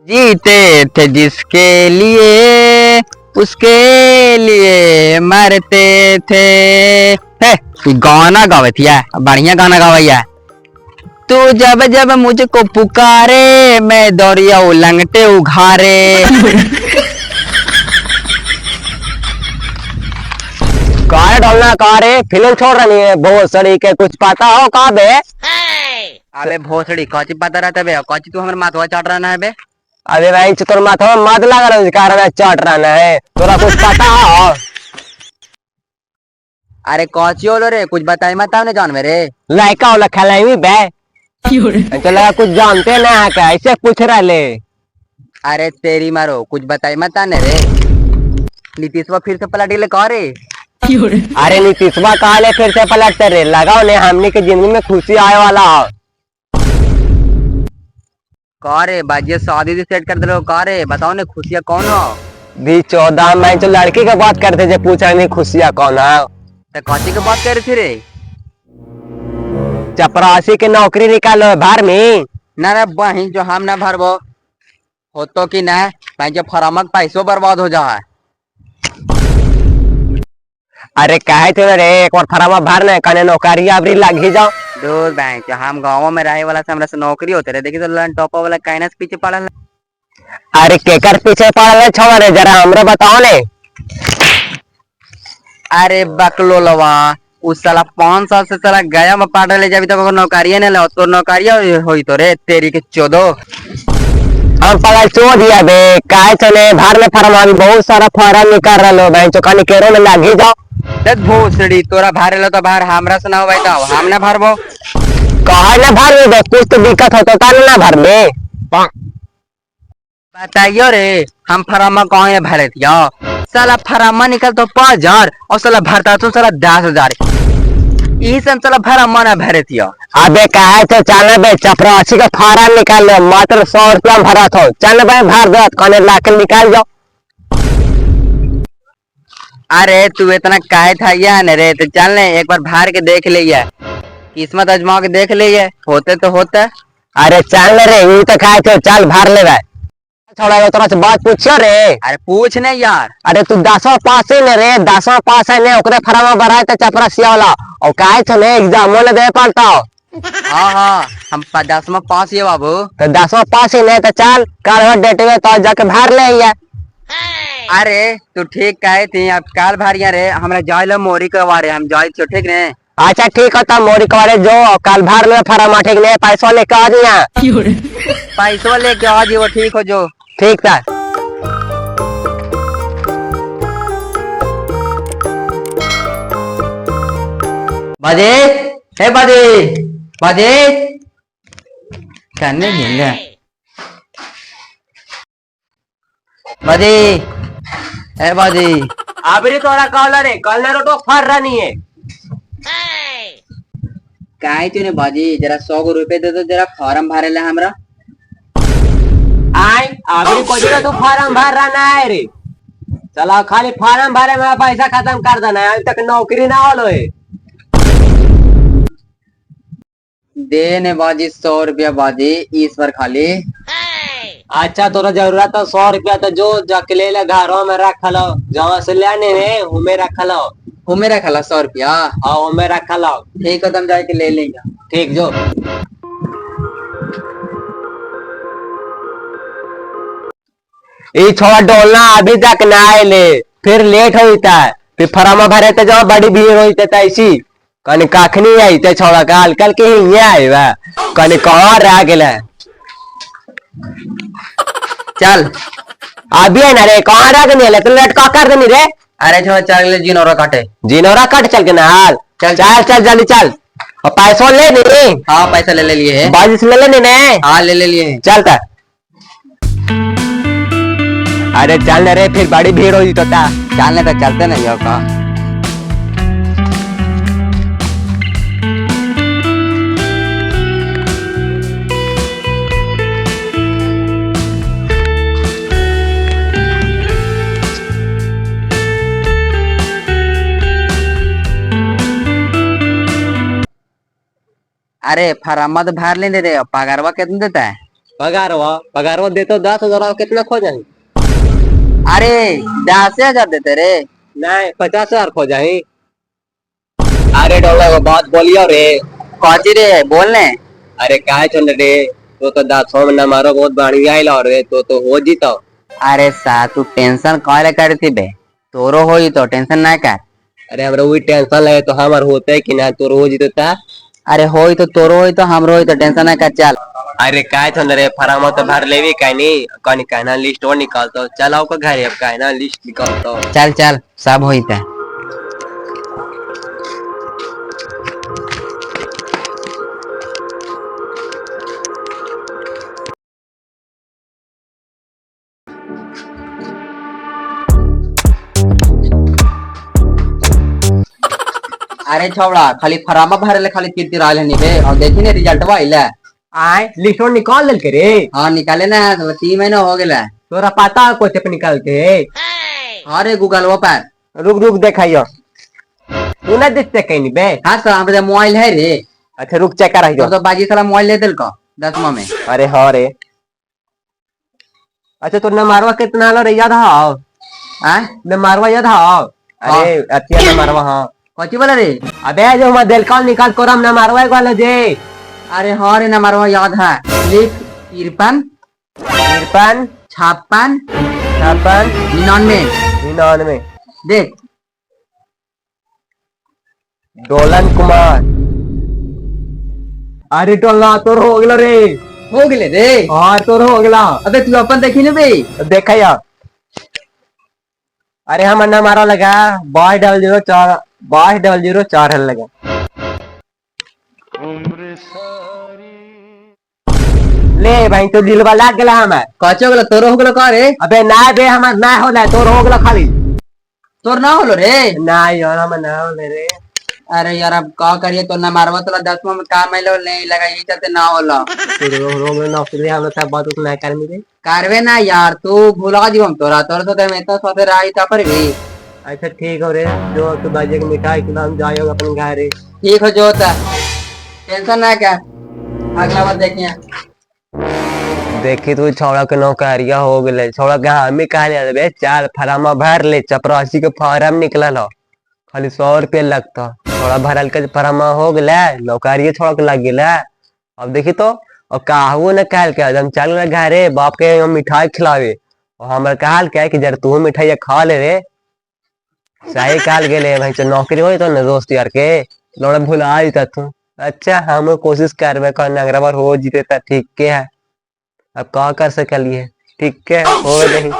जीते थे जिसके लिए उसके लिए मरते थे। हे, ई गाना गावतिया, बढ़िया गाना गावैया। तू जब जब मुझको पुकारे मैं दौड़िया लंगटे उघारे। काहे डोलना का रे, फिल्म छोड़ रही है भोसड़ी के, कुछ पता हो का बे? अबे भोसड़ी कौची पता रहता बे, कौची तू हमर माथवा चढ़ रहा है बे? अबे भाई तोर माथवा मत लगा रहा है, चढ़ रहा है, तोरा कुछ पता हो? अरे कौची होलो रे, कुछ बताई मत ने जान मेरे। लड़का वाला खेलाई बे, तो लगा कुछ जानते ना है का, ऐसे पूछ रहा ले। अरे तेरी मारो, कुछ बताई मत ने रे। नीतीशवा फिर से पलट गेले का रे? अरे नीतीशवा कहा ले फिर से पलटते रे, लगाओ ने हमनी के जिंदगी में खुशी आए वाला हो। का रे बाजिया शादी उदी सेट कर दिलो का रे, बताओ ने खुशिया कौन हो? भी 14 मैं तो लड़की के बात करते जे पूछा नहीं खुशिया कौन है। तो कौची के बात करे थी रे? चपरासी के नौकरी निकालो भार में। ना रे बहिन जो हम ना भरबो हो तो कि ना भाई जो फरामक पैसो बर्बाद हो जा है। अरे काहे थे रे, एक बार फरामा भर ने कने नौकरी अबरी लग ही जाओ। दूर बैंक जो हम गाँव में रहे वाला से हमरा से नौकरी होते रहे, देखी तो लन टॉपा वाला काइनस पीछे पड़ल है। अरे केकर पीछे पड़ल है छोड़ा रे, जरा हमरे बताओ ने। अरे बकलोलवा उस साला 5 साल से साला गया में पढ़ ले जाबी तक नौकरी ने ले, तो नौकरी होई तो रे तेरी के चोदो। हम पगल चो दिया बे, काहे चले भर में फरमा भी बहुत सारा फार्म निकाल रहा लो भाई, चौकानी केरो में लग ही जाओ। दस भोसड़ी तोरा भारे लो तो भार हमरा से ना हो भाई, तो हम ना भरबो। कहा ना भर में कुछ तो दिक्कत होता तो ना भर में। बताइयो रे हम फरामा कहाँ भरे थियो, साला फरामा निकल तो 5000 और साला भरता तो साला 10,000, ई सन साला फरामा ना भरे थियो। अबे काहे तो चल बे, चपरासी का फार्म निकाल लो मात्र 100 रुपया भरा थो, चल बे भर दे कने लाके निकाल जाओ। अरे तू इतना काहे था या न रे, तो चल ने एक बार भर के देख लिया, किस्मत आजमा के देख लिया, होते तो होते। अरे चल रे you तो काहे थे, चल भर ले बे। छोड़ा तोरा से बात पूछियो रे। अरे पूछ ने यार। अरे तू 10वां पास ही ने रे, 10वां पास है ने ओकरे फरमा भराए ते चपरासिया वाला, और काहे छने एग्जाम ने दे पालता। हाँ हाँ हम 10वां पास ही है बाबू। तो 10वां पास ही ने तो चल कल डेट में तो जाके भर ले या। अरे तू ठीक कहे थी, अब काल भरिया रे हमरा जाय ला मोरी कवारे, हम जाय छो ठीक ने। अच्छा ठीक होता मोरी कवारे जो कल भर ले फरमा ठीक ने, पैसा लेके आ जिया। पैसा लेके आ जी वो ठीक हो जो। ठीक था। बाजे हे बाजे बाजे करने घेंगे बाजे हे बाजे। अबरी तोरा कहला रे कल ना रोटो फर रही है। काहे तूने बाजी जरा 100 रुपए दे दो, जरा फार्म भरे ले हमरा। आय अबरी कोई तो फार्म भर रहा है रे, चला खाली फार्म भरे में पैसा खत्म कर देना है, अभी तक नौकरी ना होलो है। दे ने बाजी 100 रुपया बाजी इस बार खाली। अच्छा तोरा जरूरत है 100 रुपया तो जो जाके ले ले, घरों में रख लो, जहाँ से लेने ने उमे रख लो। उमे रख लो 100 रुपया? हाँ उमे रख लो। ठीक है तुम जाके ले लेंगे। ठीक जो। ई छोड़ा डोलना अभी तक ना आए, फिर लेट होता है, फिर फरमा भरे ते जाओ बड़ी भीड़ होते ऐसी कने काखनी आई ते छोड़ा काल कल के ही ये आए वा कने कहाँ रह गेले। चल अभी है ना रे कहाँ रह गेले तो लेट का कर देनी रे। अरे छोड़ा चल ले जिनोरा काटे। जिनोरा काट चल के ना हाल चल चल चल जल्दी चल, और पैसों ले नहीं। हाँ पैसा ले ले लिए है। बाजी से ले लेने ने। हाँ ले ले लिए। चलता। अरे चल रे फिर बड़ी भीड़ होई तो ता। चलने तो चलते नहीं हो का। अरे फरमा तो भर लेने रे, पगारवा कितना देता है? पगारवा पगारवा देतो 10,000, कितना खो जाही? अरे 10,000 देते रे। नहीं, 50,000 खो जाही। अरे डोला एगो बात बोलियो रे। कौची रे, बोलने। अरे काहे चल रे, तो 10 में ना मारो बहुत बढ़िया आइल रे, तो हो जीतो। अरे सा तू टेंशन काहे करती बे, तोरो होई तो टेंशन ना कर। अरे हमरा वही टेंशन लगे तो हमार होते कि ना, तोर हो जीतो ता। अरे होई तो तोरो होई तो हमरो होई तो, टेंशन ना कर, चल। अरे काय थन रे, फरामा तो भर लेवी काहे नहीं, कनी काहे ना लिस्ट और निकालतो, चल आओ का घरे, अब काहे ना लिस्ट निकालतो। चल चल, सब होई ता। अरे छौड़ा खाली फरामा भरे ले खाली तीर आयल हनी बे, और देखी ने रिजल्टवा आइला। आए लिस्ट और निकाल लेल के रे? हाँ निकाले ना, तो 3 महीना हो गेला। तोरा पता है कोते पे निकाल के? अरे गूगलवा पर। रुक रुक देखाइयो, तू ना देखते कहीं बे। हाँ सर, हमरा मोबाइल है रे। अच्छा रुक चेक कर। तो बाजी साला मोबाइल ले दिल को 10वां में। अरे हाँ रे। अच्छा तो नंबरवा कितना आलो रे, याद हाव? आ? नंबरवा याद हाव? अरे अतिया नंबरवा। हाँ कौची बोला रे? अबे जो हम दिल कॉल निकाल कोरम नंबरवा वाला जे। अरे हाँ रे नंबरवा याद है, लिख 53 53 56 56 99 99। देख डोलन कुमार। अरे टोला तोर हो गेलो रे। हो गेले रे? हाँ तोर हो गेला। अबे तू अपन देखी ने बे। देखा यार। अरे हम अन्ना मारा लगा 22 00 4, 22 00 4 है लगा। ले भाई तो दिलवा लाग गेला हमार। कचे हो गेलो तोरो हो गेलो का रे? अबे ना बे, हमार ना होला, तोर हो गेलो खाली। तोर ना होलो रे? ना यार, हमार ना होले रे। अरे यार अब का करिए, तो ना मारवा तोला 10वां में काम आइलो नहीं लगा, यही चलते ना होला। तोर हो गेलो नौकरी, हम सब बात ना कर मिले। करवे ना यार, तू भुला दियो हम तोरा, तोर तो मैं तो सोते रही ता पर भी। अच्छा ठीक हो रे, जो तू बाजे के मिठाई खिला, हम जाएगा अपन घरे। ठीक हो जो होता, टेंशन ना क्या, अगला बार देखिए। देखी तू छौड़ा के नौकरिया हो गेले, छौड़ा के हमें कहले बे चल फरामा भर ले, चपरासी के फार्म निकलल हो, खाली 100 रुपया लगता, छौड़ा भरल के फरामा हो गेले, नौकरिया छौड़ा के लग गेले। अब देखी तो और काहू न कहल के हम चल गए घरे, बाप के हम मिठाई खिलावे, और हमरा कहल के कि जर तू मिठाई खा ले रे, सही कहल गेले भाई, चल नौकरी होई तो न दोस्त यार के लौड़ा भुला देता तू। अच्छा हम कोशिश करबे कौन अगला बार हो जीते त ठीक के है, अब का कर सकलिए, ठीक है हो नहीं।